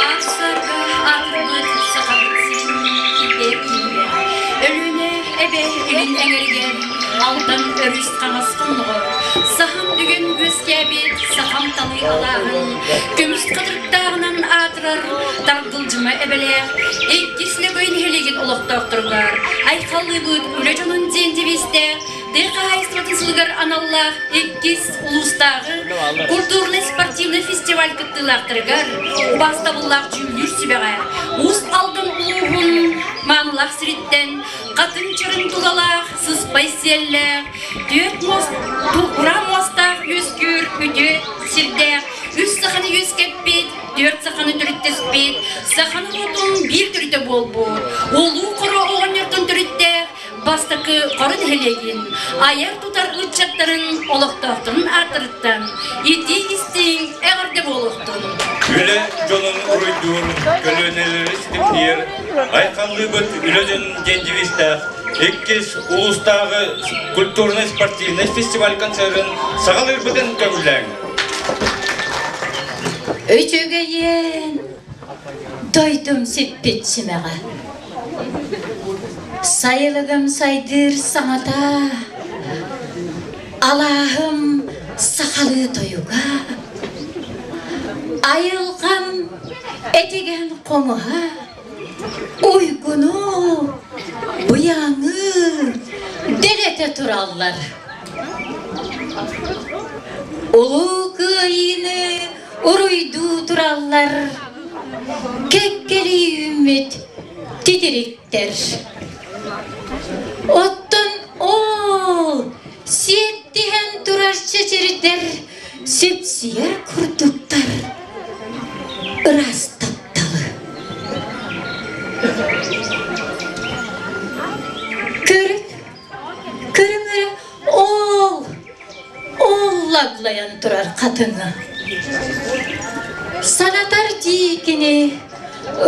Аар-саарга аатырбыт Сахабыт сирин килбиэр киинигэр, Өлүөнэ эбэ илин эҥэригэр, Алдан өрүс хаҥас хонноҕор, саһан бүгүн үөскээбит сахам талыы алааһын көмүс хатырыктааҕынан аатырар Тардылдьыма эбэлээх иккис Лөгөй нэһилиэгин олохтоохторугар айхаллыыбыт үлэ дьонун диэн девизтээх тыа хаһаайыстыбатын сылыгар аналлаах иккис улуустааҕы культурнай-спортивнай фестиваль кыттыылаахтарыгар убаастабыллаах дьүүллүүр сүбэҕэ Уус Алдан улууһун маанылаах сириттэн хатыҥ чарын тулалаах сыспай сиэллээх түөрт муос ураа муостаах үөскүүр үтүө сирдээх үс саханы үөскэппит түөрт саханы төрүттэспит саханы уотун биир төрүтэ буолбут улуу хоро оҕонньортон төрүттээх бастакы Хоро нэһилиэгин айар-тутар ыччаттарын олохтоохторун ааттарыттан итии-истиҥ эҕэрдэ буолуохтун! Үлэ дьонун уруйдуур, көлүөнэлэри ситимниир, айхаллыыбыт үлэ дьонун диэн девизтээх иккис улуустааҕы культурнай-спортивнай фестиваль концерын саҕалыырбытын көҥүллээҥ. Үчүгэйиэн дойдум сиппит симэҕэ Сайылыгым сайдыыр саҥата, алааһым сахалыы тойуга, айылҕам этигэн хомуһа, уйгуну, быйаҥы дэлэтэ тураллар. Улуу Кыайыыны уруйдуу тураллар, кэккэлии үүммүт титириктэр. Оттон ол сиэттиһэн турар чэчирдэр сипсийэр курдуктар ыраас тапталы. Көрүҥ, көрүҥ эрэ, ол Ол лаглайан турар хатыҥы Санатар дии кини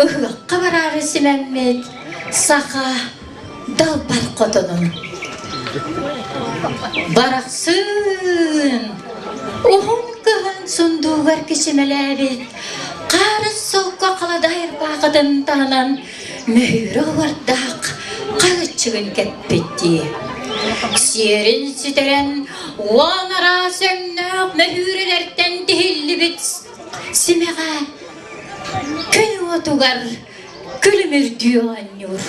ыһыахха бараары симэммит саха далбар хотонун. Барахсыын уһун кыһын сундуугар кичимэлээбит хаарыс солко халадай ырбаахытын таһынан мөһүүрэ уордаах хаһыччыгын кэппиттии. Сиэрин сүтэрэн уон араас өҥнөөх мөһүүрэлэртэн тиһиллибит симэҕэ күн уотугар күлүмүрдүү оонньуур.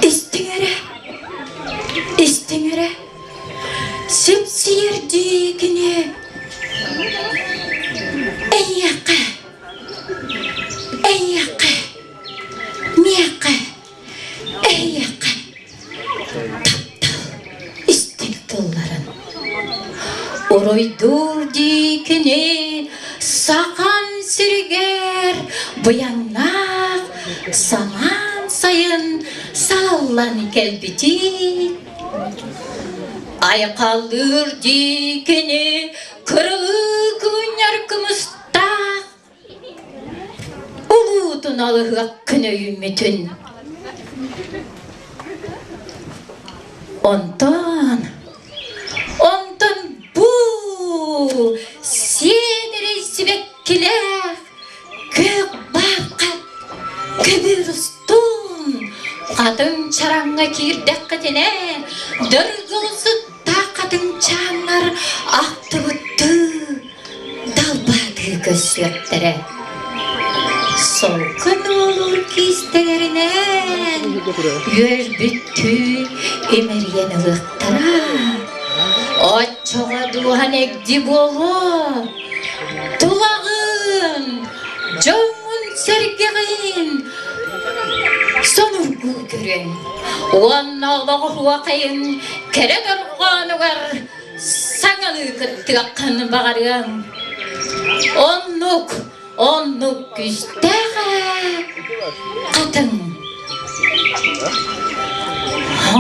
Истиҥ эрэ, истиҥ эрэ, сипсийэрдии кини эйиэхэ Эйиэхэ, миэхэ, эйиэхэ таптал истиҥ тылларын Уруйдуур дии кини сахан сиригэр быйаҥнаах самаан сайын салаллан кэлбитин Айхаллыыр дии кини кырылыы кыынньар кымыстаах Улуутун алыһыах күн өйүммүтүн. Онтон, онтон бу сиэдэрэй сибэккилээх күөх бааххат көбүөр устун хатыҥ чараҥҥа киирдэххитинэ дыргыл сыттаах хатыҥчааннар ахтыбыттыы. таптыы көрсүөхтэрэ. Солко нуолур киистэлэринэн үөрбүттүү имэрийэн ылыахтара. Оччоҕо дууһан эгди буолуо, тулаҕын, дьоҥҥун-сэргэҕин сонургуу көрөн уонна олоҕу уохайын кэрэ дорҕоонугар саҥалыы кыттыаххын баҕарыаҥ. Оннук, оннук күүстээх ээ, хатыҥ.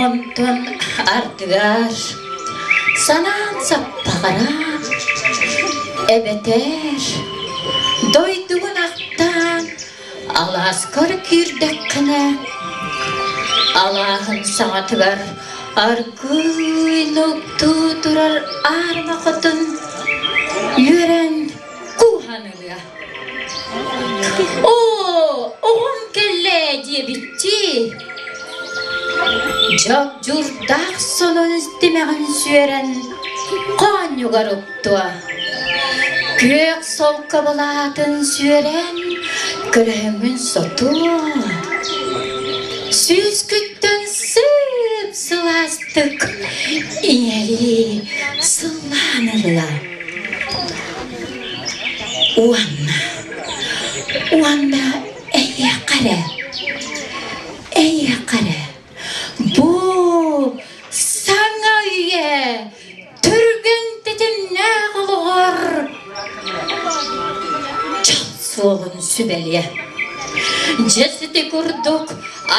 Онтон ардыгар санаан саппаҕыран, эбэтэр дойдугун ахтаан Алааскар киирдэххинэ, алааһын саҥатыгар аргыый нуктуу турар аарыма хотун үөрэн кууһан ылыа. Оо, оҕом кэллэ диэбиттии, дьогдьурдаах сонун тимэҕин сүөрэн хоонньугар уктуо. Күөх солко былаатын сүөрэн, көлөһөҥҥүн сотуо. Сүүскүттэн сып-сылаастык ийэлии сыллаан ылла. Уонна, уонна эйиэхэ эрэ, эйиэхэ эрэ бу саҥа үйэ түргэн тэтимнээх олоҕор дьол суолун сүбэлиэ. Дьэ сити курдук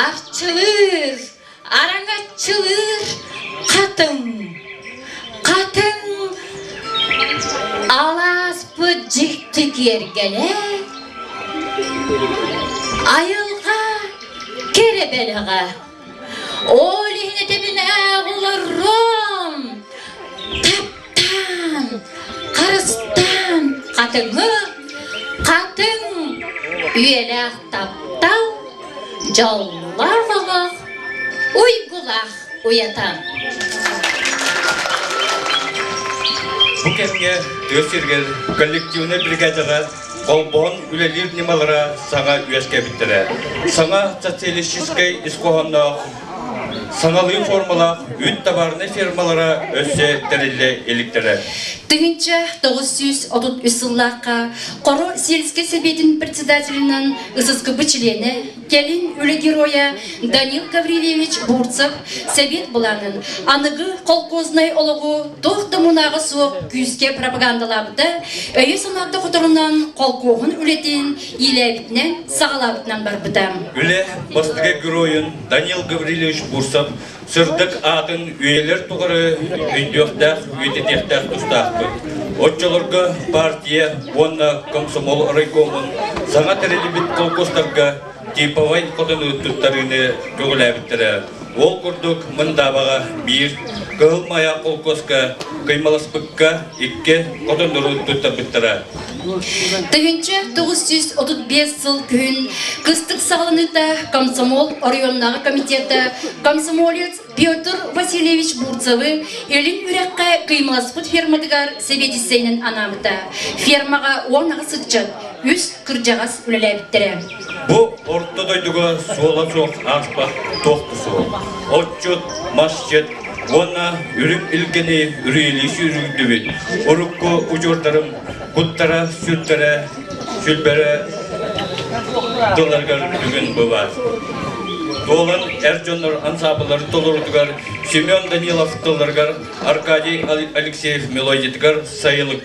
арчылыыр, араҥаччылыыр хатыҥ, хатыҥ алааспыт дьикти киэргэлэ, айылҕа кэрэ бэлэҕэ. Ол иһин этэбин ээ олоррум. Таптаан, харыстаан хатыҥы, хатыҥ үйэлээх таптал, дьоллоох олох, уйгулаах уйата. Бу кэмҥэ тыа сиригэр коллективнай бригадаҕа холбоон үлэлиир ньымалара саҥа үөскээбиттэрэ. Саҥа социалистическай ис хоһоонноох, саҥалыы формалаах үүт табаарынай фермалара өссө тэриллэ иликтэрэ. 1933 сыллаахха Хоро сельскэй сэбиэтин председателинэн ССКБ чилиэнэ, кэлин үлэ геройа Данил Гаврильевич Бурцев сэбиэт былаанын аныгы холкуознай олоҕу туох да мунааҕа суох күүскэ пропагандалаабыта, өйө-санаата хоторунан холкуоһун үлэтин иилээбитинэн, саҕалаабытынан барбыта. Үлэ бастакы геройун Данил Гаврильевич Бурцев сырдык аатын үйэлэр тухары өйдүөхтээх, үйэтитиэхтээх тустаахпыт. Оччолорго партия уонна комсомол райкомун саҥа тэриллибит холкуостарга типовай хотону туттарыыны көҕүлээбиттэрэ. Ол курдук Мындаабаҕа биир, Кыһыл Майа холкуоска Кыймаласпыкка икки хотоннору туттарбыттара. 1935 сыл күһүн кыстык саҕаланыыта комсомол оройуоннааҕы комитета комсомолец Петр Васильевич Бурцевы Илин үрэххэ Кыймаласпыт ферматыгар сэбиэдиссэйинэн анаабыта. Фермаҕа 18 ыччат, үс кырдьаҕас үлэлээбиттэрэ. Бу орто дойдуга суола суох ааспат туох да суох. Отчут, масчыт уонна үрүҥ илгэни үрүйэлии сүүрүрдүбүт. Урукку удьуордарым куттара, сүрдэрэ, сүлбэрэ тылларыгар бүгүн бу баар. Дуолан эр дьоннор ансаамбылларын толорутугар Семен Данилов тылларыгар Аркадий Алексеев мелодиятыгар сайылык.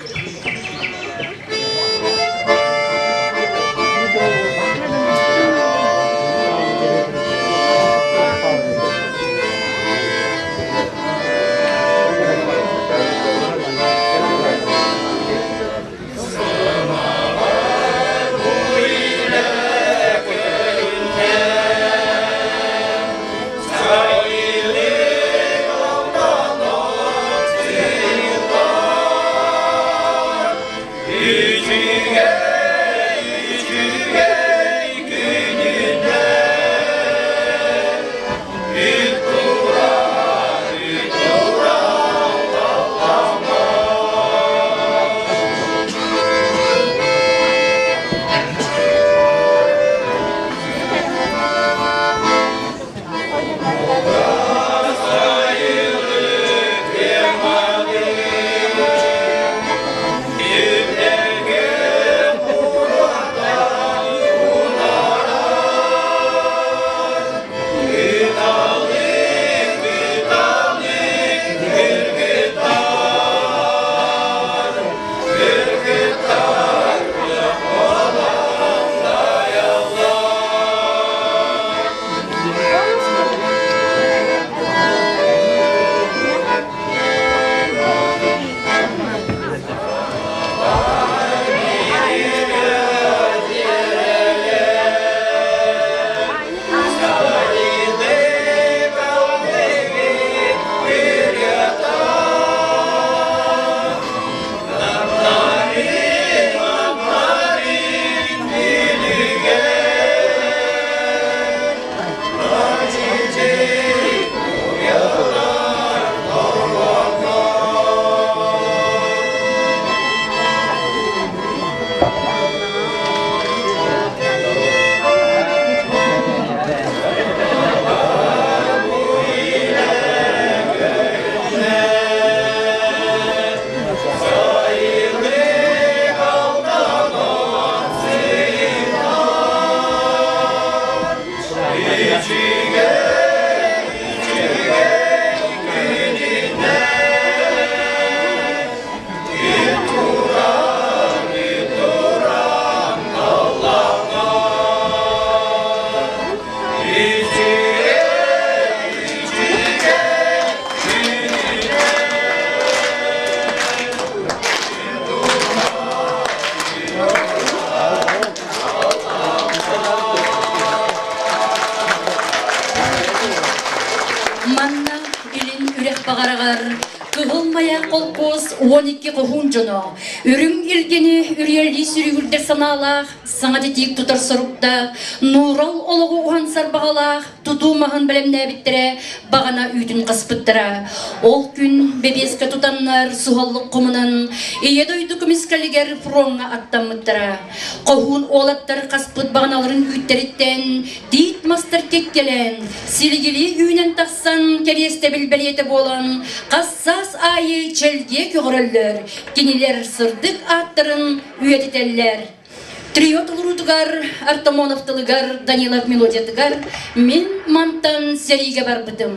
12 хоһуун дьоно үрүҥ илгэни үрүйэлии сүрүгүрдэр санаалаах, саҥа титиик тутар соруктаах, нуурал олоҕу уһансар баҕалаах тутуу маһын бэлэмнээбиттэрэ, баҕана үүтүн хаспыттара. Ол күн бэбиэскэ тутаннар суһаллык хомунан Ийэ дойду көмүскэлигэр фроҥҥа аттаммыттара. Хоһуун уолаттар хаспыт баҕаналарын үүттэриттэн тиит мастар кэккэлээн, силигилии үүнэн тахсан кэриэстэбил бэлиэтэ буолан, хас саас аайы чэлгиэ көҕөрөллөр, кинилэр сырдык ааттарын үйэтитэллэр. Трио толоруутугар Артамонов тылыгар, Данилов мелодиятыгар «Мин мантан сэриигэ барбытым».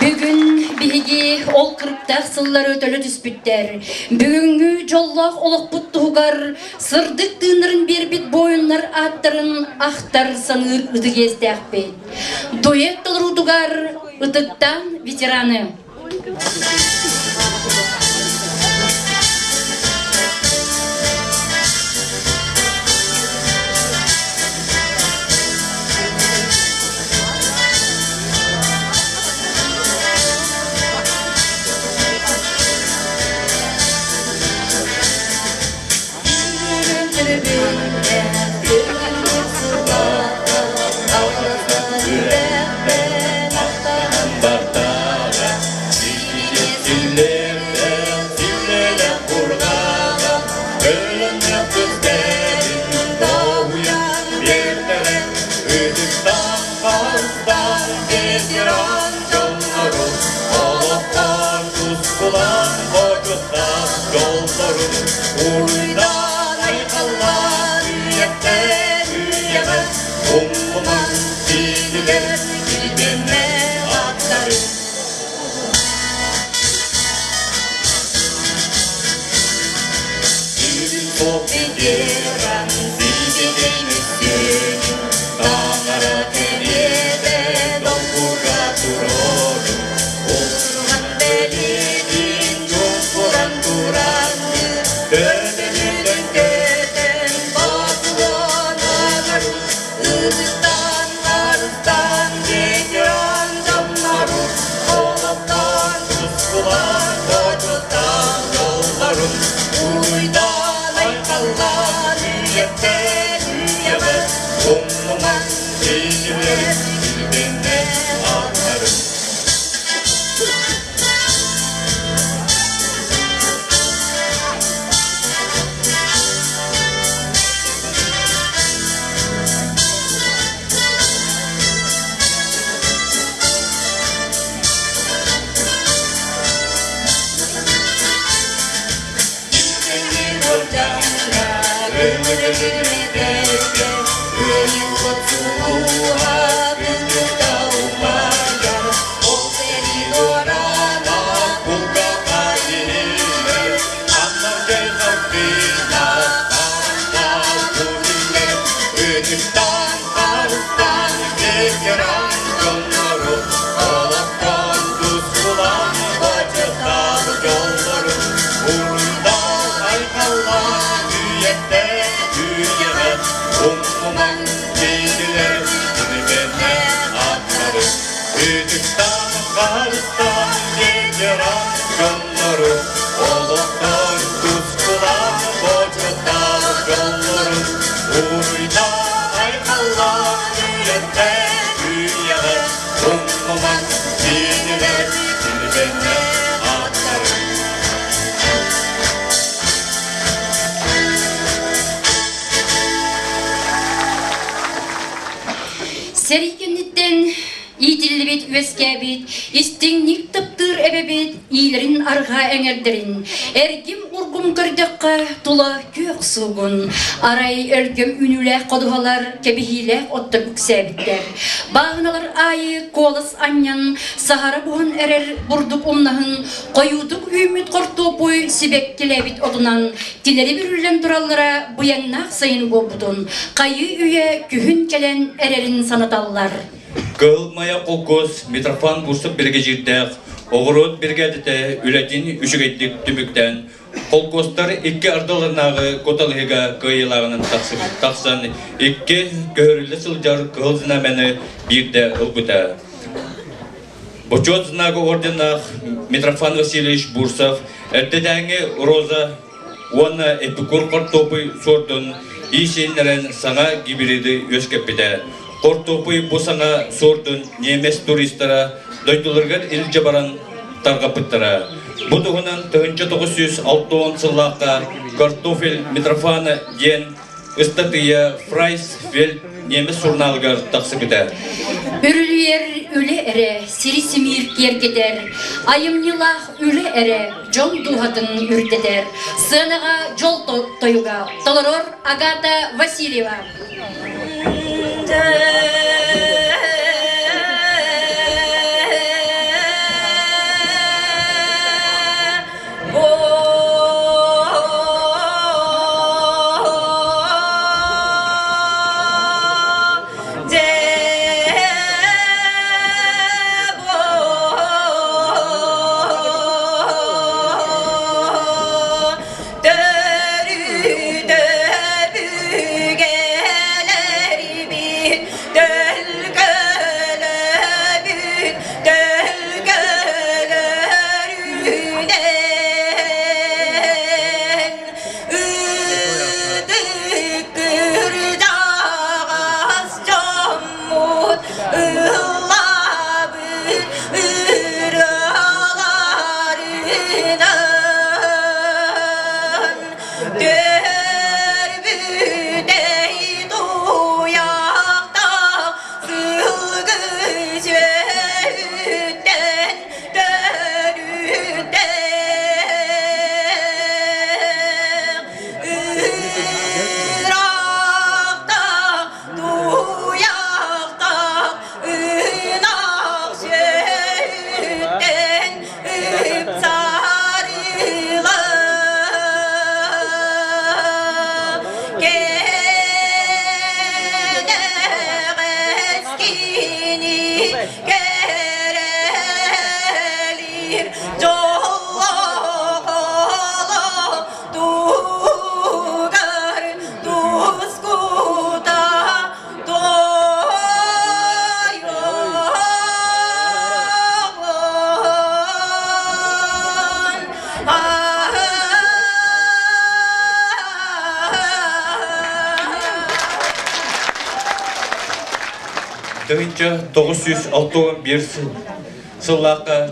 Бүгүн биһиги ол кырыктаах сыллары төлө түспүттэр. Бүгүҥҥү дьоллоох олохпут туһугар сырдык тыыннарын биэрбит буойуннар ааттарын ахтар саныыр ытык иэстээхпит. Дуэт толоруутугар ытыктаан ветераны. Ветеран сибидей Таҥара кэриэтэ долгура турорун, Улхан бэлиэтин дьуҥкуран туранныы, Төбөнүтэн көтөн батылан агарун, Ытыктаан, харыстаан ветеран дьоннорун, Олохтон тускулаан, бочуоттаан дьоллорун, Уруйдаан, айхаллаан үйэттэн үйэҕэ Умнумаҥ кинилэр килбиэннээх ааттарын. Олохтон тускулан бачыттаах дьоллорун Уруйдаах айхаллаах үйэттэн үйэҕэ Умнумаҥ кинилэр килбэннээх ааттарын Үтүктаах харыстаах ветеран дьоннору Олохтон тускулаах бочуоттаах дьоллорун Уруйдаах айхаллаах үйэттэн үйэҕэ Умнумаҥ кинилэр килбэннээх ааттарын. Сэрии кэнниттэн иитиллибит, үөскээбит, истиҥник таптыыр эбэбит иилэрин арҕаа эҥэрдэрин эргим-ургум көрдөххө тула күөх суугун, арай өлгөм үүнүүлээх ходуһалар кэбиһиилээх оттор үксээбиттэр. Бааһыналар аайы куолас анньан, саһара буһан эрэр бурдук умнаһын хойуутук үүммүт хортуоппуй сибэккилээбит отунан тилэри бүрүллэн тураллара быйаҥнаах сайын буолбутун, хайыы-үйэ күһүн кэлэн эрэрин санаталлар. Кыһыл Мая холкуос Митрофан Бурцев биригэдьиирдээх оҕуруот биригээдэтэ үлэтин үчүгэйдик түмүктээн, холкуостар икки ардыларынааҕы куоталаһыыга кыайыылааҕынан тахсан икки көһөрүллэ сылдьар Кыһыл Знамяны биирдэ ылбыта. Бочуот знага орденнаах Митрофан Васильевич Бурцев эрдэтээҥи Роза уонна Эпикур хортуопуй суордун иисииннэрэн саҥа гибриды үөскэппитэ. Хортуопуй бу саҥа суордун немец туристара дойдуларыгар илдьэ баран тарҕаппыттара. Бу туһунан 1960 сыллаахха «Картофель Митрофана» диэн Ыстатыйа Фрайсфельд немец сурунаалыгар тахсыбыта. Үрүлүйэр үлэ эрэ сири симиир киэргэтэр, айымньылаах үлэ эрэ дьон дууһатын үрдэтэр. Сыанаҕа дьол тойуга толорор Агата Васильева. Төрүт. 1961 сыллаахха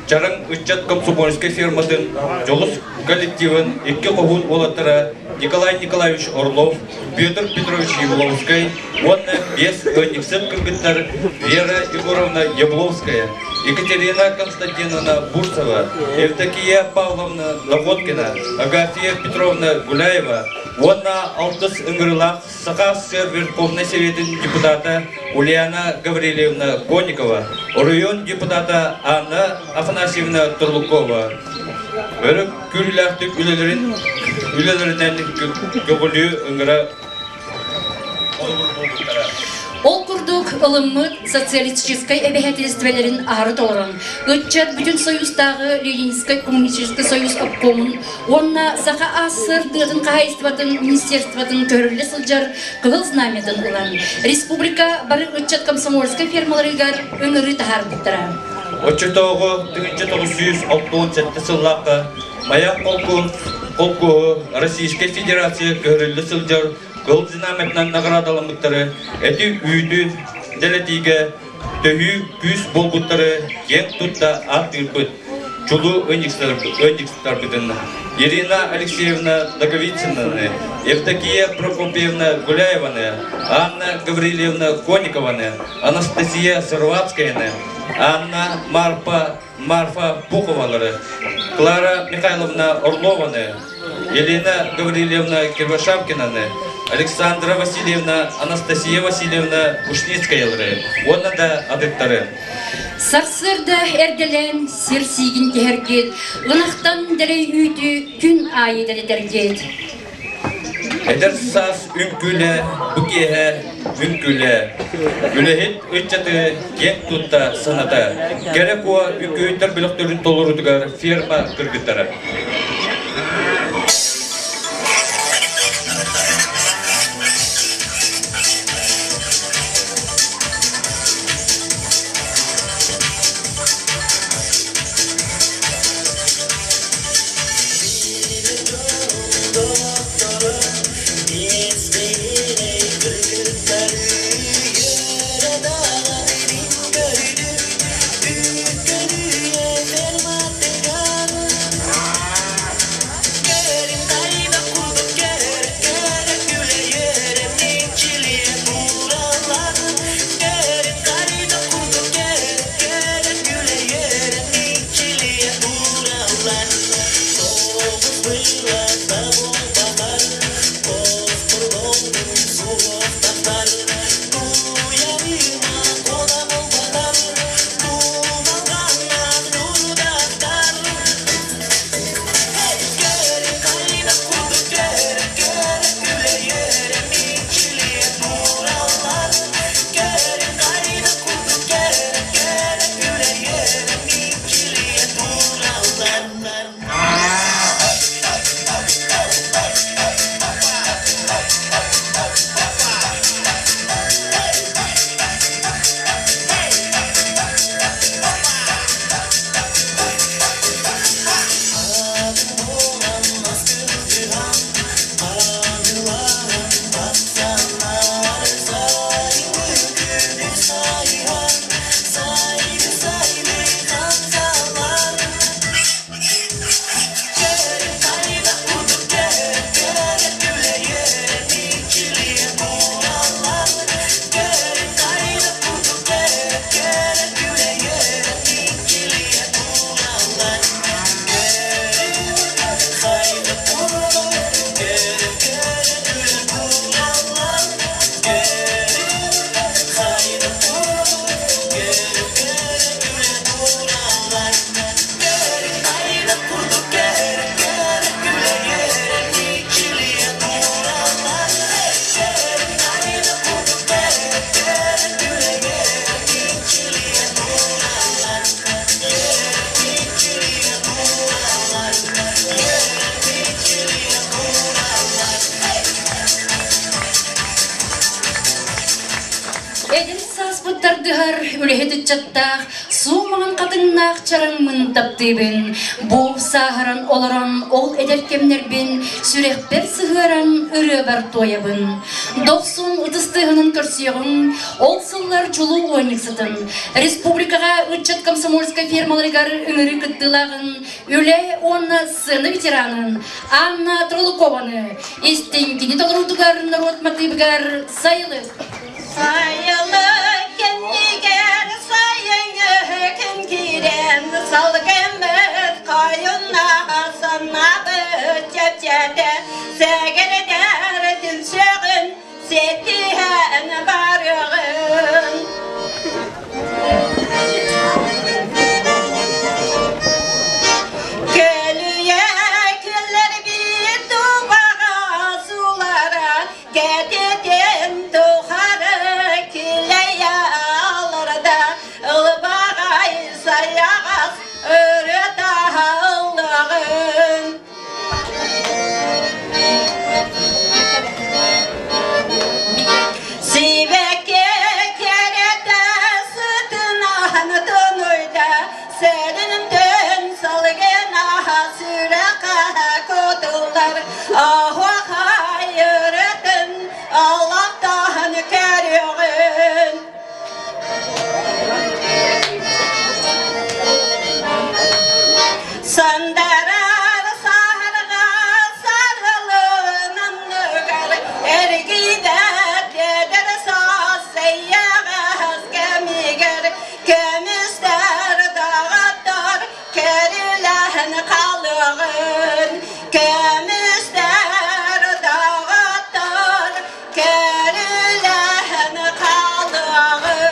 Чараҥ ыччат комсомольскай ферматын дьоҕус коллективын икки хоһуун уолаттара Николай Николаевич Орлов, Петр Петрович Ябловскай уонна биэс ыанньыксыт кыргыттар Вера Егоровна Ябловская, Екатерина Константиновна Бурцева, Евдокия Павловна Находкина, Агафья Петровна Гуляева уонна алтыс ыҥырыылаах Саха СССР Верховнай Советын депутата Ульяна Гаврильевна Конникова, оройуон депутата Анна Афанасьевна Турлукова өрө күүрүүлээхтик үлэлэрин үлэлэринэн көҕүлүү ыҥыра Ол курдук ылыммыт социалистическай эбэһээтилистибэлэрин аһары толорон, ыччат Бүтүн Союзтааҕы Ленинскэй коммунистическай союз обкомун уонна Саха АССР тыатын хаһаайыстыбатын министерствотын көһөрүллэ сылдьар Кыһыл Знамятын ылан, республика бары ыччат комсомольскай фермаларыгар ыҥырыы таһаарбыттара. Оччотооҕу 1967 сыллаахха Маяк холкуоһу Российскай Федерация көһөрүллэ сылдьар Кыһыл Знамятынан наҕараадаламмыттары эти-үүтү дэлэтиигэ төһүү күүс буолбуттары киэн тутта ааттыырбыт чулуу ыанньыксыттарбытын Ирина Алексеевна Ноговицынаны, Евдокия Прокопьевна Гуляеваны, Анна Гаврильевна Коникованы, Анастасия Сырватскаяны, Анна Марпа Марфа Пуховалары, Клара Михайловна Орлованы, Елена Гаврильевна Кривошапкинаны, Александра Васильевна, Анастасия Васильевна Ушницкаялары уонна да атыттары. Сарсыарда эрдэлээн сир сиигин түһэргит, ынахтан дэлэй үүтү күн аайы дэлэтэргит. Эдэр саас үҥкүүлэ, бу киэһэ үҥкүүлэ. Үлэһит ыччаты киэн тутта саната. Кэрэ куо үҥкүүһүттэр бөлөхтөрүн толоруутугар ферма кыргыттара. Эдэр сааспыт тардыһар үлэһит ыччаттаах. Суумаҕын хатыҥнаах чараҥмын таптыыбын, Бу сааһыран олорон ол эдэр кэмнэрбин сүрэхпэр сыһыаран ырыабар туойабын. Дохсун ытыс тыаһынан көрсүөҕүҥ, ол сыллар чулуу ыанньыксытын, республикаҕа ыччат комсомольскай фермаларыгар ыҥырыы кыттыылааҕын, үлэ уонна сцена ветеранын Анна Тролукованы истиҥ кини толоруутугар норуот матыыбыгар сайылык. Сайылык кэннигэр сайыҥҥы күн киирэн салгыммыт хойуннаҕа санаабыт чэпчээтэ сэгэрдэр түмсүөҕүн сиэттиһэн барыаҕын. Көлүйэ күллэрбит тубаҕа суулара Кэтитин тухары килэйэ аларда ылбаҕай сайаҕас өрө таһыллаҕын. Сибэкки кэрэтэ сытынаһан тунуйда, сэринтэн салгынаһа сүрэххэ кутуллар Оһуохай ырытын олохтоһон көрүөҕүн. Сандарар саһарга сарылын анныгар эргийбэт эдэр саас эйэҕэс кэмигэр көмүстэр даҕаттар Кэрилэһэн хаалыаҕын, көмүстэр даҕаттар, кэрилэһэн хаалыаҕын.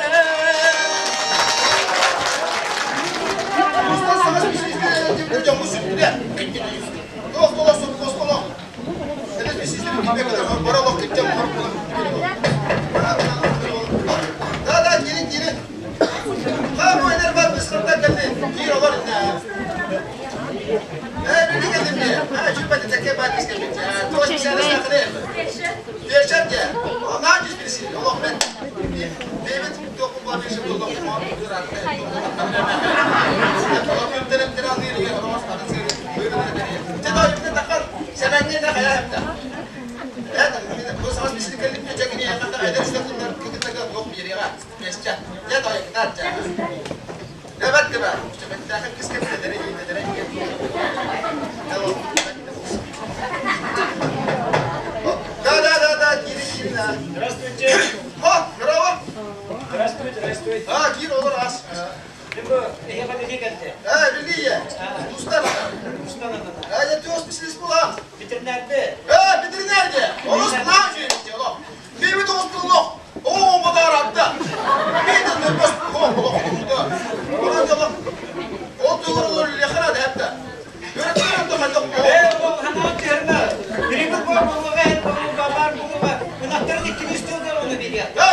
Да, да, киирин, киирин. Да, да, да, да, киирин, Здравствуйте. О, здорово. Здравствуйте, здравствуйте. А, киир, олор ас. Эһиэхэ билии кэлдэ. А, билии, тустан. Тустан А, я ты осписилис була. Ветеринарды. А, ветеринарды. Олус наам жүйрікте, олох. Бейбіт оғыстылық. О, модаратта. Бейден нөпөс о, олох, олох. Ол тугур олор лехара да Ээ, ол ханаан түһэрмэ. Бирибит бу буолуга, эн буолуга, бар буолуга. Ынахтарын иккини үстүөлгөр ону бириэ. Да,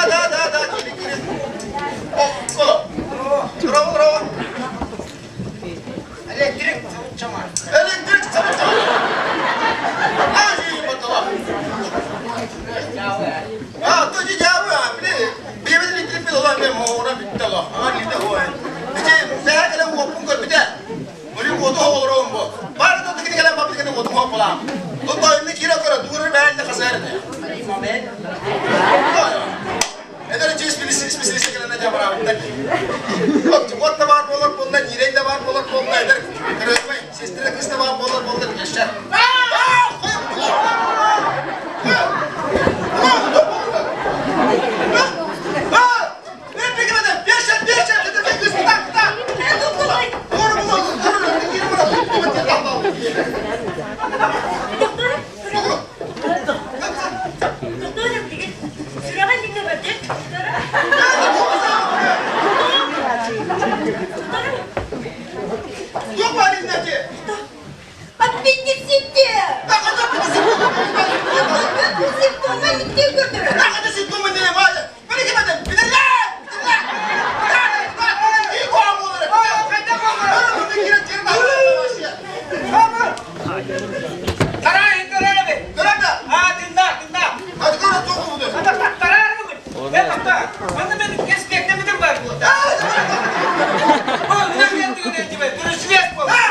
да, да, да, Браво, браво. Электрик чама. Электрик чама. А, то дьявол, били, били электрик бил olan мен оҕура бүтте лох. Ама нилде хуай. Бите, бәһә уоппун көрбүтэ. Мури уоту хоҕолороон бу. Бары да тикини кэлэн баппыт кene уоту хополаам. Тут тойымны кире көрө, дууру бэһэнне хасар. Эдэр чис билиси специалист кэлэн дьабараабыттар. Вот да баар буолар буолла, ньирэй да баар буолар буолла, эдэр көрөмөй, сестра кыыс да баар буолар буолла, кешчэ. Аппендицитте! Симптомы иттен көрдөрөр. Тараа көрөр эбит. Көрөр да? Аа, тынна, тынна. Hadi көрөр туох буолбутуй? Ата тараар бүгүн. Э, тохто. Манна мен кэспиэктэммитим бар буолла. Бу, мына мен түгэн этибэ, бүрүсүбэс буолла.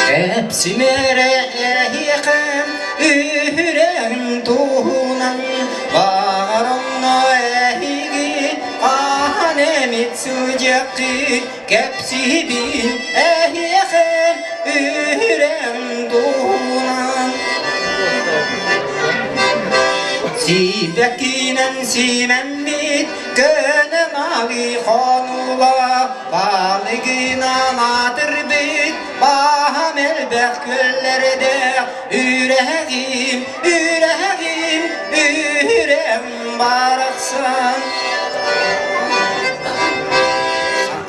Кэпсимэрэ эһиэхэм үһүрэм туһунан баҕар онно эһиги хаһан эмит сылдьыаххыт кэпсиибин эһиэхэм үһүрэм туһунан Сиибэккинэн сиимэммит көнө малы хонула балыгынан атырбыт баһам элбэх күөллэрдээх үрэҕим үрэҕим үрэм барахсан.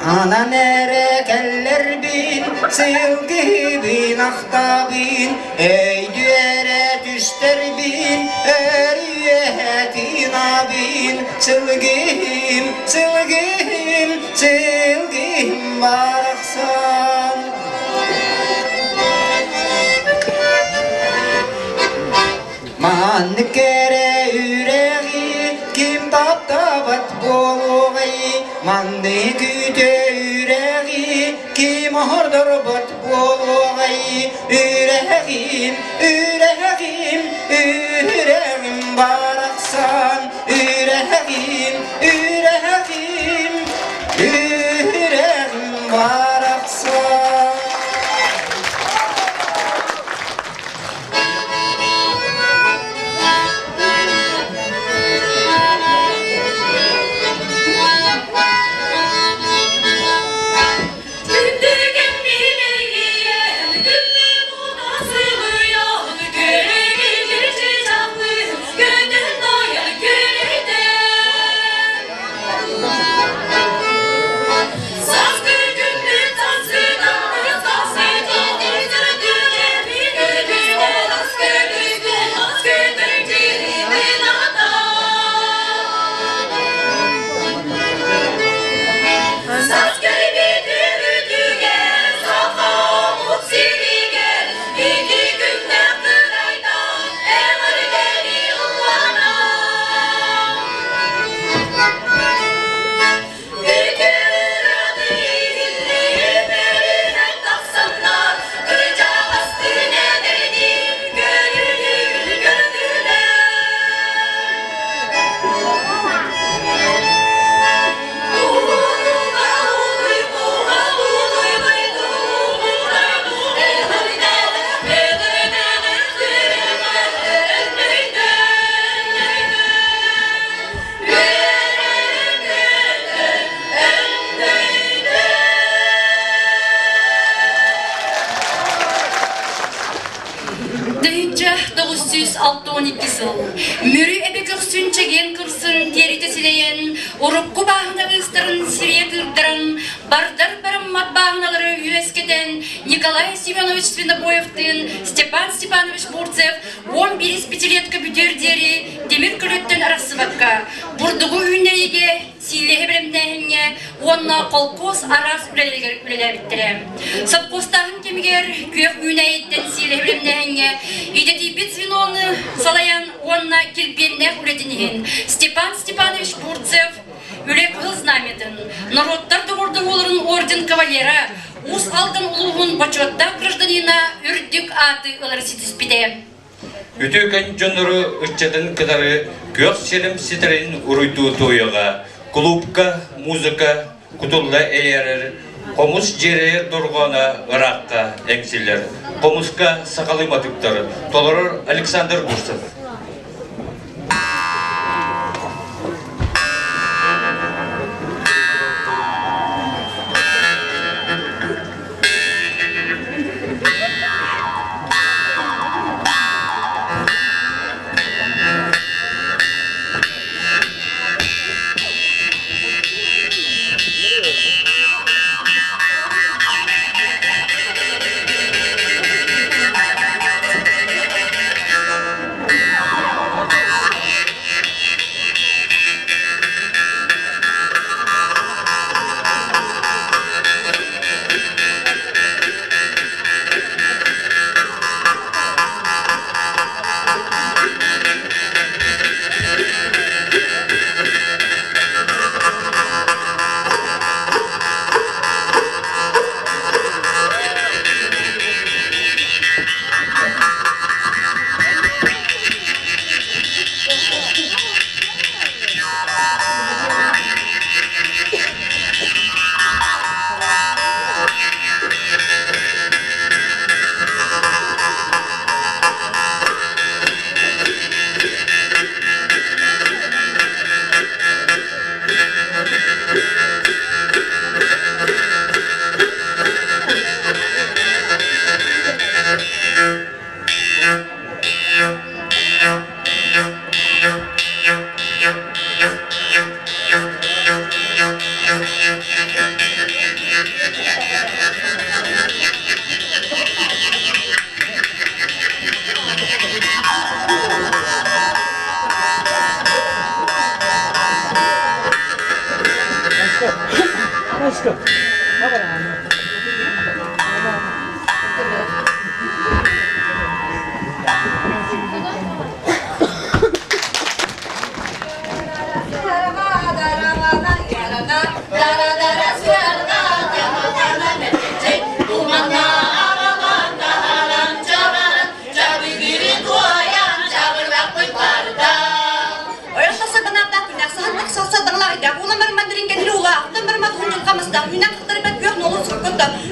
Ханан эрэ кэллэрбин, сылгыһыбын ахтабын, өйдүү эрэ түстэрбин, өрүөһэ тыынабын, сылгыһым, сылгыһым, сылгыһым барахсан. Маннык эрэ үрэҕи ким таптаабат буолуоҕай, маннык үтүө үрэҕи ким оһордорбот буолуоҕай, үрэҕим, үрэҕим, үрэҕим барахсан, үрэҕим, үрэҕим, үрэҕим барахсан. 1962 сыл Мүрү эбэ көхсүн чэгиэн кырсын тиэритэ силэйэн, урукку бааһына быыстарын сирийэ тыырдаран, бардар бараммат бааһыналары үөскэтэн Николай Семенович Свинобоевтыын Степан Степанович Бурцев 11 пятилетка бүтүөр диэри тимир көлөттөн арахсыбакка, бурдугу үүннэриигэ, сиилэһи бэлэмнээһиҥҥэ уонна холкуос араас үлэлэригэр үлэлээбиттэрэ. Сопхуостааһын кэмигэр күөх үүнээйиттэн сиилэһи бэлэмнээһиҥҥэ идэтийбит звенону салайан уонна килбиэннээх үлэтин иһин Степан Степанович Бурцев Үлэ Кыһыл Знамятын, норуоттар доҕордоһууларын орден кавалера, Уус Алдан улууһун бочуоттаах гражданина үрдүк ааты ылары ситиспитэ. Үтүөкэн дьоннору ыччатын кытары күөх сирим ситэрин уруйдуу туойуоҕа, кулуупка музыка кутулла эйээрэр, хомус дьиэрэйэр дорҕооно ыраахха эҥсиллэр. Хомуска сахалыы матыыптар толорор Александр Бурцев.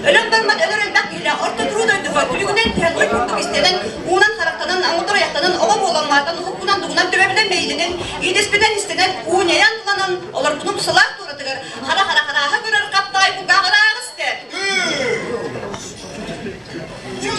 Өлөн бармат өлөр элбэх киһилэ орто туруу дойдуга күлүгүнэн түһэн ой курдук истэнэн уунан харахтанан аҥытыр айахтанан оҕо буолан маатан уһуккунан дугунан төбөбүнэн мэйилэнэн иитиспитэн истэнэн уунньайан туланан олорбутум сылаах туоратыгар хара хара харааһа көрөр хаптаҕай кулгааҕыраах истэ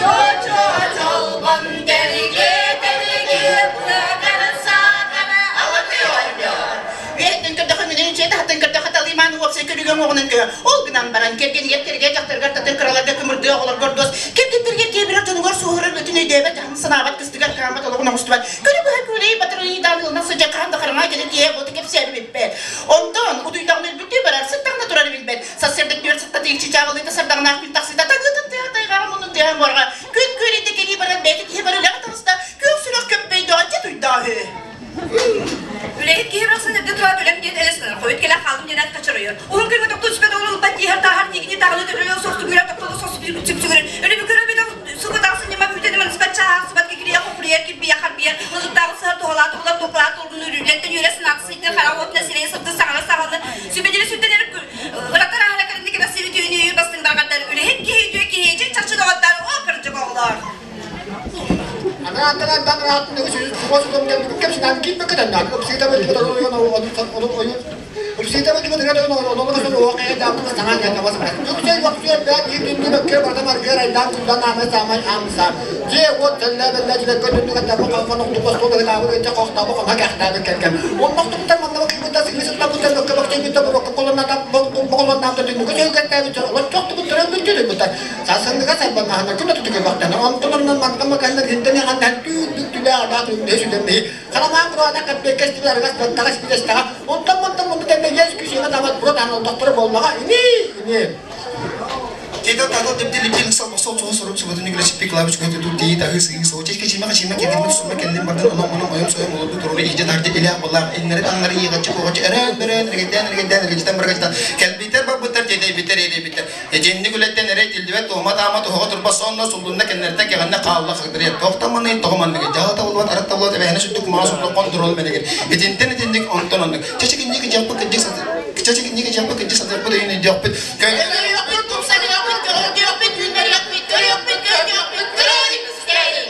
Чо-чо-чолбон тэригэ тэригэ быакара саакара Алакый оҕонньор. Үөһэттэн көрдөххө мүнүн үчүгэй таһыттан көрдөххө талыймаан уопсай көрүүгэ уҥуоҕунан көһө. Ол гынан баран кэргэнигэр кэргэ дьахтарыгар татыр кыраларга кымырдыа оҕолоргор дос кэргэттэригэр киэбирэр дьонугар суоһурар өтүн өйдөөбөт дьаһын санаабат кыстыгар хааммат олоҕун оҥостубат күнү быһа күөлэй батарыйдаан ылына сылдьар хаһан да хараҥа кэлэ киэһэ буолта кэпсээри бүппэт. Онтон утуйдаҕына өлбүттүү барар, сыттаҕына турары билбэт. Сарсыарда түөрт сытта тыйык чычааҕылыыта сардаҥнаах күн тахсыыта таҥыытын тыаһа тайҕаҕа муннун тыаһа муораҕа күн күөлүйдэ кэлии баран бэйэтэ киһи бары үлэҕэ таҕыста күөх сүрэх көппөйдөҕө дьэ туйдаа үһү. Үлэһит киһи барахсан эрдэ тураат үлэм диэн элэс гынар, хойут кэлэ хаалым диэн ат хачарыйар. Уһун күҥҥэ тохтуу түспэт оҕолор ылбат тииһэр тааһар тиигини таҕыны төбөлөөн суохтугура тохтоло суох сүпсүгүрэн өлүбү көрө сугутаах сынньама бүтэн маныспат чааһаахсыбат кикирийэ хохуруйар кирбийэ харбыйар мылыктааҕы сыһар туһалаат угулар туһалаат улгун үрүүлэртэн үөрэ санаат сыйды хара уотна сирэйэ сырды саҥара саҕалны сүбэдири сүттэн эрэ ыратар аһара кэлинни кэбэсири түүнү бастыҥ барҕардар үлэһит киһи үтүө киһи дьин чахчы доҕоттор о кырдьык оҕолор Сарсыныга сарбанаһына күн отутугар онтуларынан мантан маканнар хинтэн хандан түүрдүк түлэ адаат үнде сүдэмби харамаан бураана каппекка истибер баттаҕас билестаҕа онтон мантан мунду тэнне ес күсүгө табат бурат олдохторо боллаҕа ини ини Тита тата типти липти сал сол сол сорук субутун игре чиппи клавиш көтө ту ти таһы сыгы со чечке чима чима кедим сума кендим бардан онон онон ойом соём олорду туру иже таржы илэ боллар иннери таңнары иегачы когочу эрен берен эргеден эргеден эргеден баргачтан кэлбитер барбыттар тедейбитер эдейбитер Эдьинник үлэттэн эрэй тиллибэт туома-таама туһаҕа турба сонно суллунна кэннэртэн кэҕиннэ хаалла хагдырыйа туохтан манныгын тоҕо манныгын дьаһал табыллыбат арыт табыллыбат эбэһэни сүрдүк кумаҕа суллук хонтуруол мэнигин итинтэн итинник онтон оннук чэчикинник дьаппы кырдьык саты чэчикинник дьаппы кырдьык сатыахпыт өйүн өйдүөхпүт Көтөрүөхпүт, тупсарыахпыт, көҕөрдүөхпүт, үүннэриэхпит, көрүөхпүт, көрдүөхпүт, көрөөрү үстээриҥ!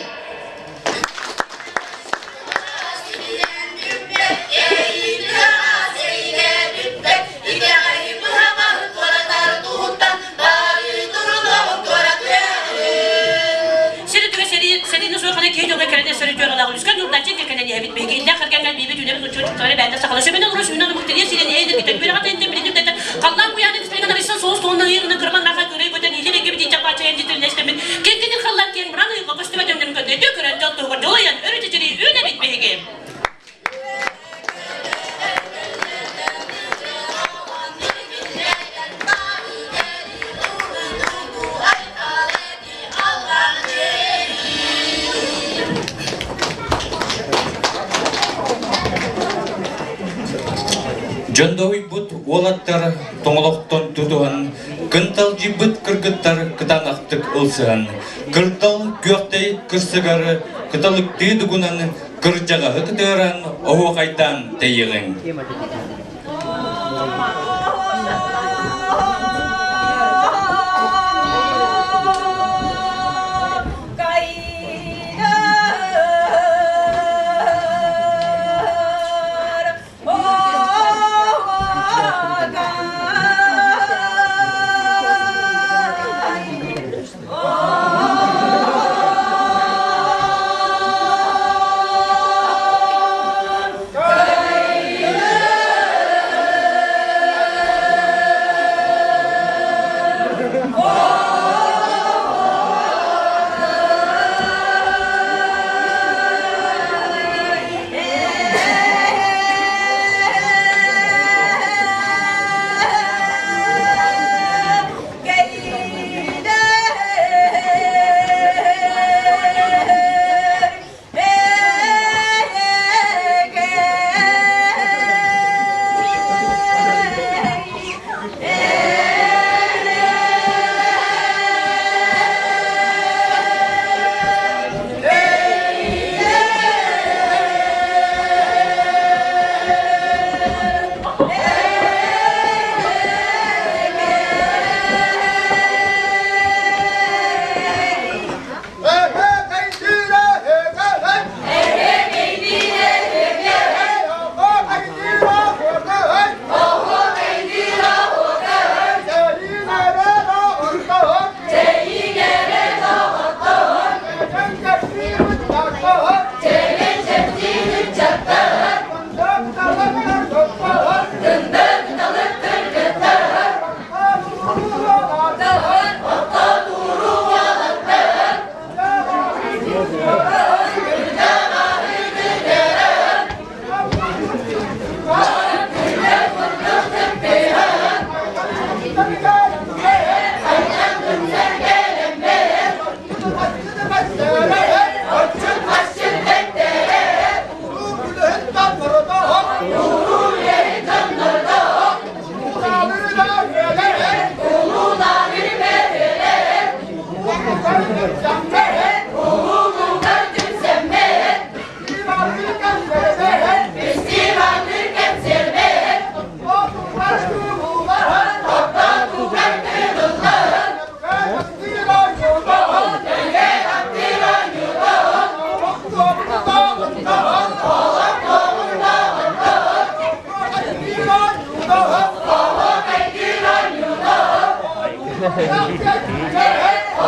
Сэрии суохана киһи дьоҥҥо кэлэн сэрии дьуоралаах үскэн нурдаччы кэлэн иһэбит биһиги иллээх кэргэҥҥэ биибит үлэбит учуот чуктары бэйэтэ сахала сүбэнэн олору сүбэнэн омук тириэ сирэн эйэн эргитэн үөрэҕэ тэнтэн билин үрдэтэн халлаан куйааны кистэлэҥ арыйсан соус туһунан ыйыгынан кырман наха көрөй көтөн иилэр эйгэбит ииччэх баачайан дитиринэстэммит киэҥкэтин халлаан киэҥ муран ыйга көстүбэт өҥнөрүн көрдөтүү көрөн дьол туһугар дьолуйан өрө чэчирии үүнэбит биһиги. Дьондоһуйбут уолаттар тоҥолохтон тутуһан, кынталдьыйбыт кыргыттар кытаанахтык ылсыһан, кырдал күөхтэй кырсыгар кыталыктыы дугунан кырдьаҕаһы кытыаран оһуохайдаан тэйиэҕиҥ.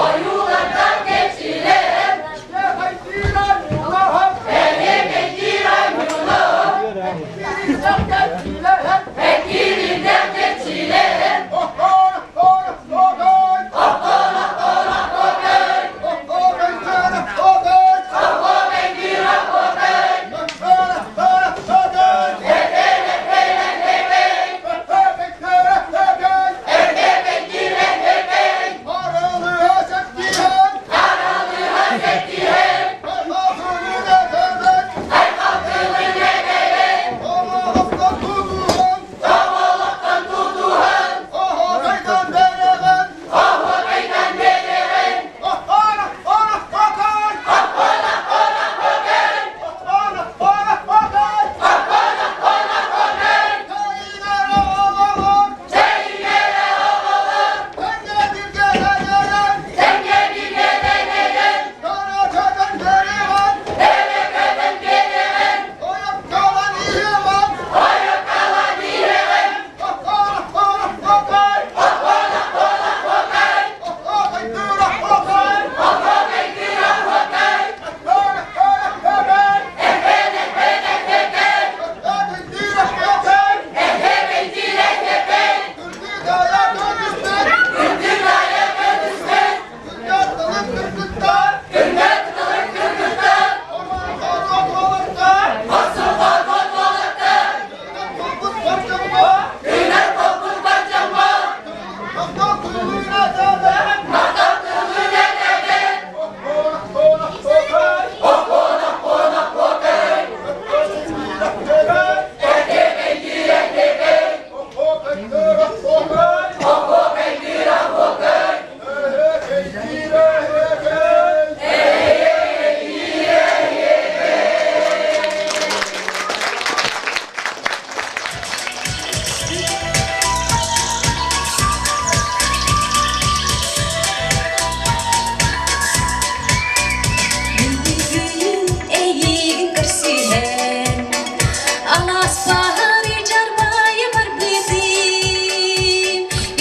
Ойуулартан кэччилэр Экиринден кэччилэр Бүгүн эйигин көрсүһэн, алааспар дьарбайа барбытым.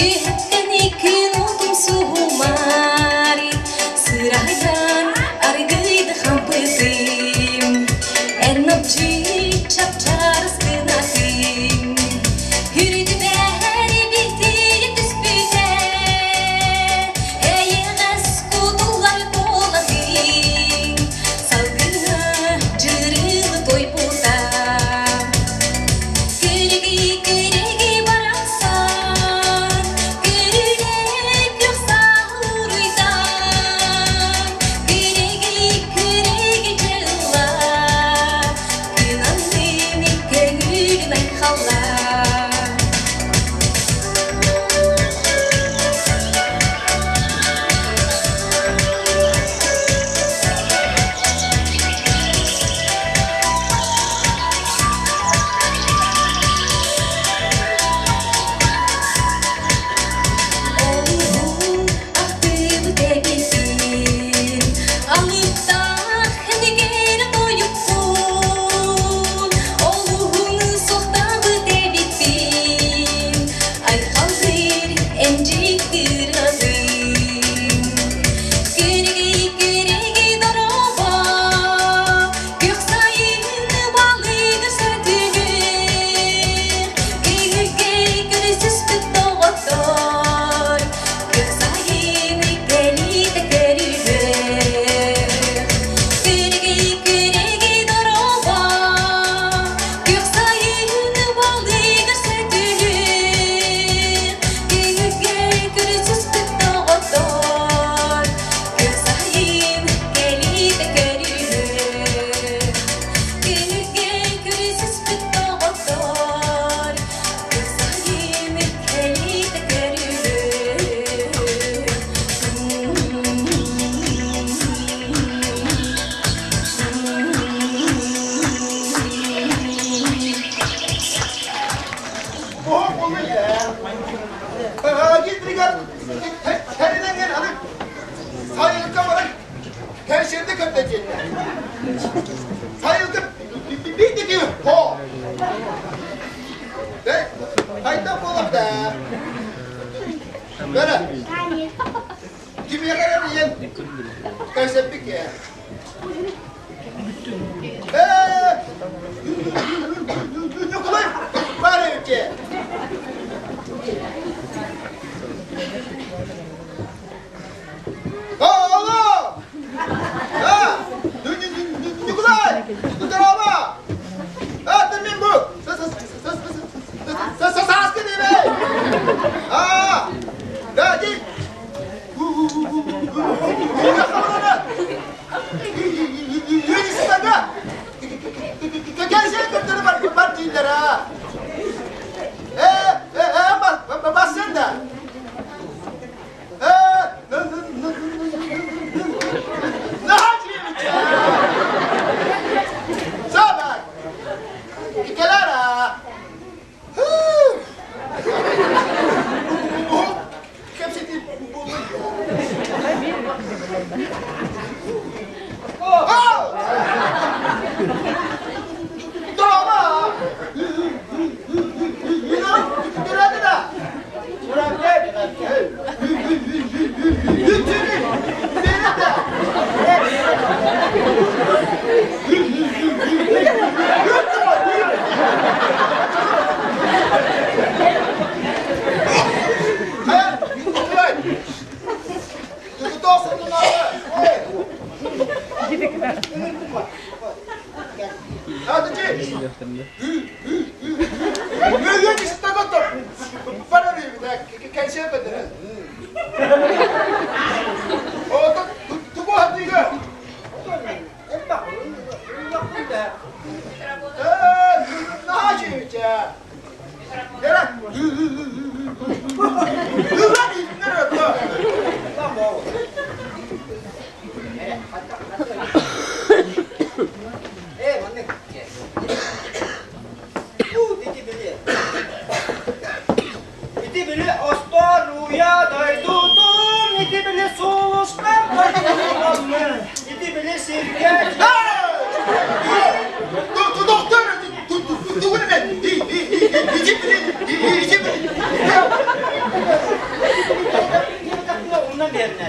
Үһэттэн иккин отум суһумар, сырайдан аргыйды хампытым. Эн ночи чап-чарыс гынатым, Үрдүбэр битири түспүтэ, Эйэҕэс кутуллар буолатыҥ, Салгына дьырылы тойбута. Күрүги-күрүги барахсан, Күрүлэк уруйдан, Күрүги-күрүги дьылла, Күн көҥүлүн айхалла. Олуһун ахтыбыт эбиппин, алыптаах энигэр тойукпун, олуһун суохтаабыт эбиппин, айхаллыыр эмдьик ырыатын. Күрэгэй, күрэгэй дорообо, күөх сайын балыгы сөтүлүр, күһүгэй көрүсүспүт доҕоттор, күөх сайын кэлиитэ көрүлүөр. Күрэгэй, күрэгэй дорообо, күөх сайын балыгы сөтүлүр, күһүгэй көрүсүспүт доҕоттор, күөх сайын кэлиитэ көрүлүөр. Күнүгэй көрүсүспүт доҕоттор, күөх сайын кэлиитэ көрүлүөр. диэн кэпсэппит киһи. Ээ, Ньукулай баар эбит Алло! А, Ньукулай! Здорово! А, ты мен бу! Сааскы диэбэй! А, да, ди! Бар дииллэр аа! Э, э, бас да! Ити били остуоруйа дойдутун, ити били сулустар дойдутун, ити били сиргэ... Доктор, Ити били, Умна берне.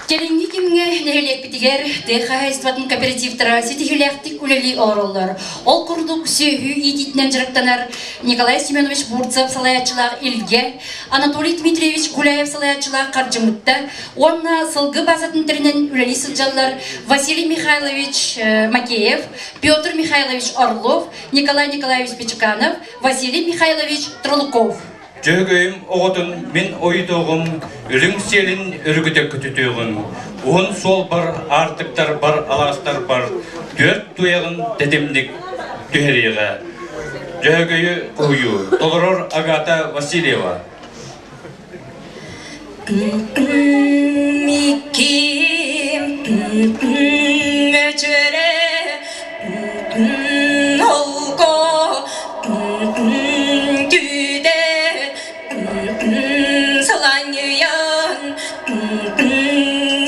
Кэлиҥҥи кэмҥэ нэһилиэкпитигэр тыа хаһаайыстыбатын кооперативтара ситиһиилээхтик үлэлии олороллор. Ол курдук сүөһү иитиитинэн дьарыктанар Николай Семенович Бурцев салайааччылаах Илгэ, Анатолий Дмитриевич Гуляев салайааччылаах Хардьымытта уонна сылгы базатын тэринэн үлэлии сылдьаллар Василий Михайлович Макеев, Петр Михайлович Орлов, Николай Николаевич Печеканов, Василий Михайлович Тролуков. Дьөһөгөйүм оҕотун мин ойутуоҕум, үрүҥ сиэлин өрүгүтэ көтүтүөҕүм, уһун суолбар, аартыктарбар, алаастарбар түөрт туйаҕын тэтимник түһэриэҕэ. Дьөһөгөйү уһуйуу. Толорор Агата Васильева. Микким мөчөрө холко түдэ саланьыйан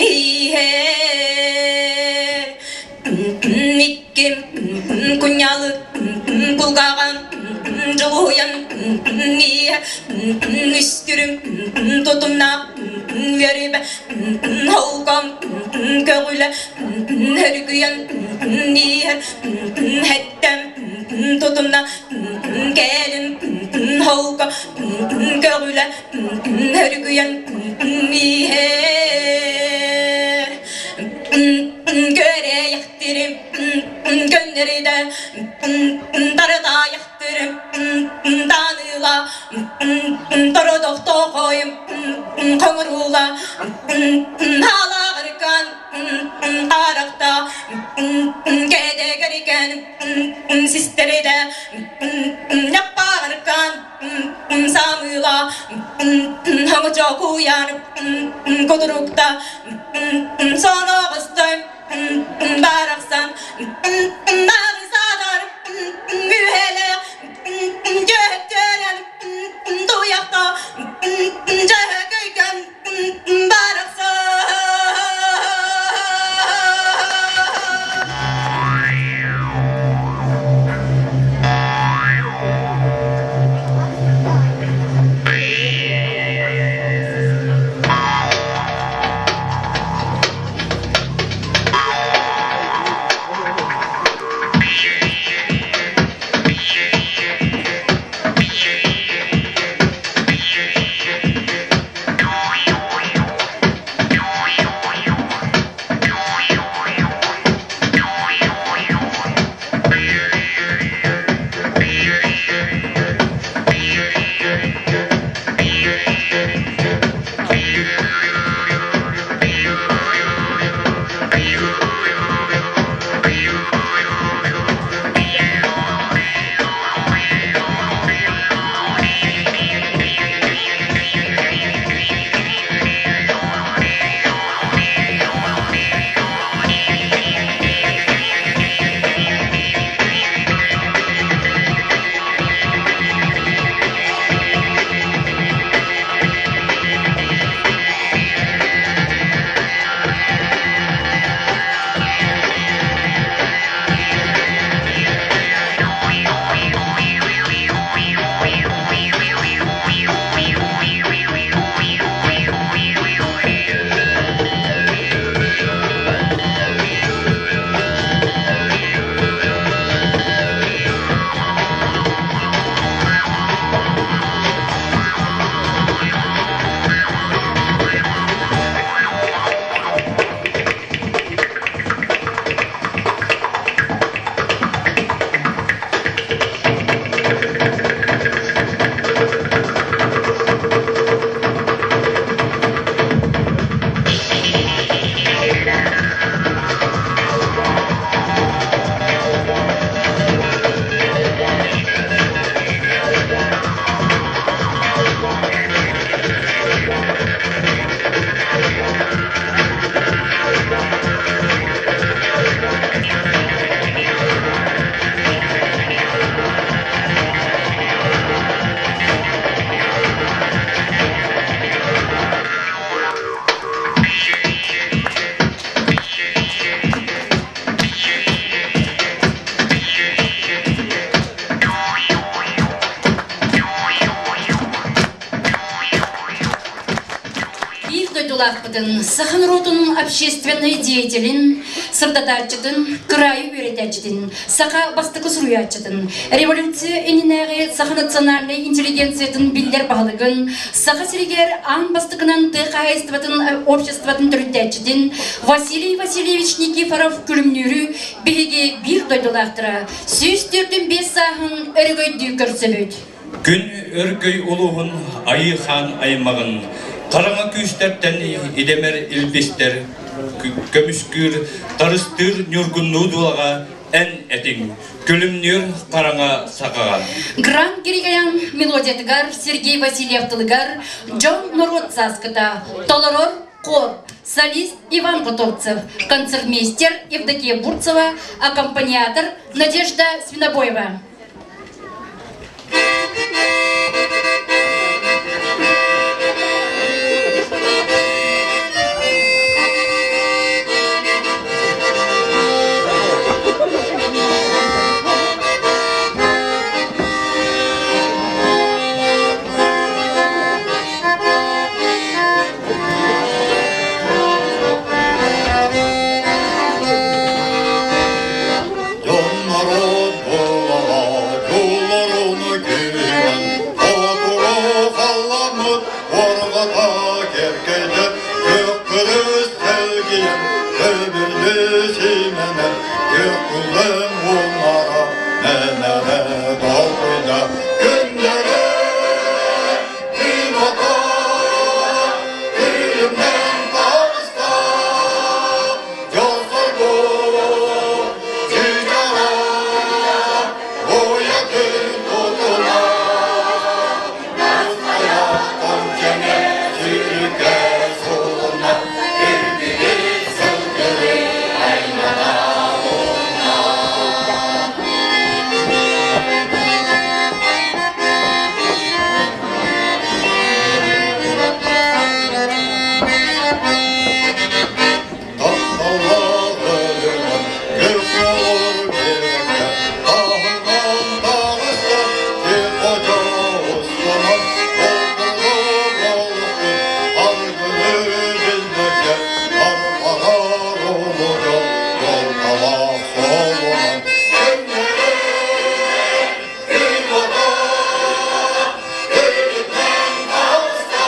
иһэр Микким кунньалы кулгааҕын дьулуһуйан иһэ үстүрүм тутумнаах үөрүбэ холком көҕүлэ өрүкүйэн иһэр һэттэн тутумна кэлин холко көҕүлэ өрүкүйэн иһэр Көрейихтирим, көннөрүдэ, таратаайахтырым, таныла, тородохтоохойум, хоҥурула, хаалааҕыркан, харахта, кэдэгэрикэн, систэридэ, ньаппааҕыркан, Самыла, хаҥычокуйан, кутурукта, соноҕостой, барахсан, нағысадар, мүһэлэ, дьөһөттөрөн, туйахта, дьөһөгөйгөн, барахсан. Биир дойдулаахпытын, саха норуотун общественнай деятелин, сырдатааччытын, кыраайы үөрэтээччитин, саха бастакы суруйааччытын, революция иннинээҕи саха национальнай интеллигенциятын биллэр баһылыгын, Саха сиригэр аан бастакынан тыа хаһаайыстыбатын обществотын төрүттээччитин Василий Васильевич Никифоров Күлүмнүүрү биһиги биир дойдулаахтара 145 сааһын өрөгөйдүү көрсөбүт. Күн Өркөй улууһун Айыы Хаан аймаҕын хараҥа күүстэртэн идэмэр илбистэр көмүскүүр, тарыстыыр ньургуннуу дулаҕа эн этиҥ, күлүмнүүр хараҥа сахаҕа. Грант Григорян мелодиятыгар Сергей Васильев тылыгар дьон норуот сааскыта толорор хор солист Иван Готовцев, концертмейстер Евдокия Бурцева, аккомпаниатор Надежда Свинобоева. Дьонноро буолара дьоллоруну киирэн, хотугу халламмыт уорҕата кэркэйдэ, күөх кырыс тэлгийэн, көбүллү симэнэн, күөх куллун ууннара мэнэрэ долгуйда. Күннэрэ күн ото күлүмнэн таҕыста, Дьол-соргу чыычааҕа уйатын тутуна, Астайаатан дьэҥэ сүүрүкэ сулуна, Үрдүгү сылгылыы аймана уна. Тапталлаах өлүмэн күөх олор биэргэ, Таһынан таҕыста сир хочо устунан, Олтугур олукпут аргыны билбэккэ, Арҕаһар улуу дьол дьолталаах суолунан. Күннэрэ күн ото күлүмнэн таҕыста,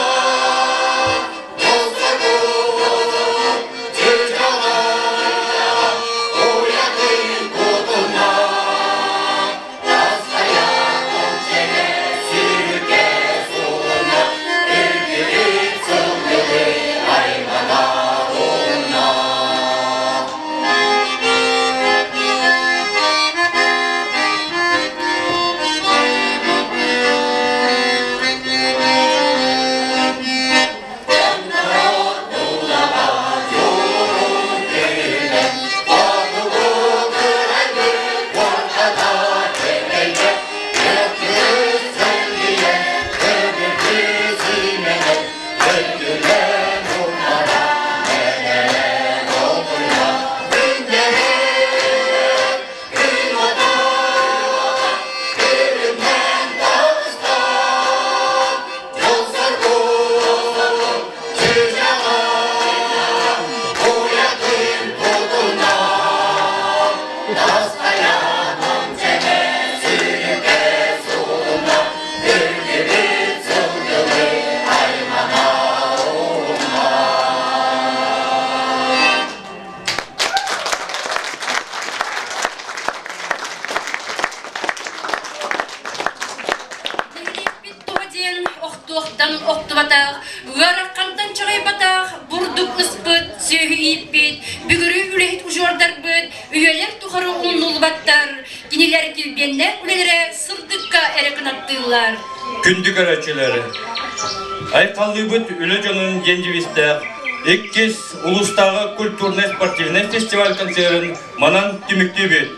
Нэһилиэкпит туһа диэн охтуохтан охтубатах, ыарахантан чаҕыйбатах, бурдук ыспыт, сүөһү ииппит, бүгүрү үлэһит удьуордарбыт үйэлэр тухары умнуллубаттар, кинилэр килбиэннээх үлэлэрэ сырдыкка эрэ кынаттыыллар. Күндү көрөөччүлэр, айхаллыыбыт үлэ дьонун диэн девизтээх иккис улуустааҕы культурнай-спортивнай фестиваль концерын манан түмүктүүбүт.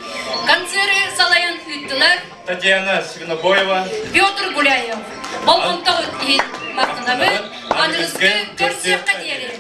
Концеры салайан ыыттылар Татьяна Свинобоева, Петр Гуляев. Болҕомтоҕут иһин махтанабыт, аныгыскы көрсүөххэ диэри.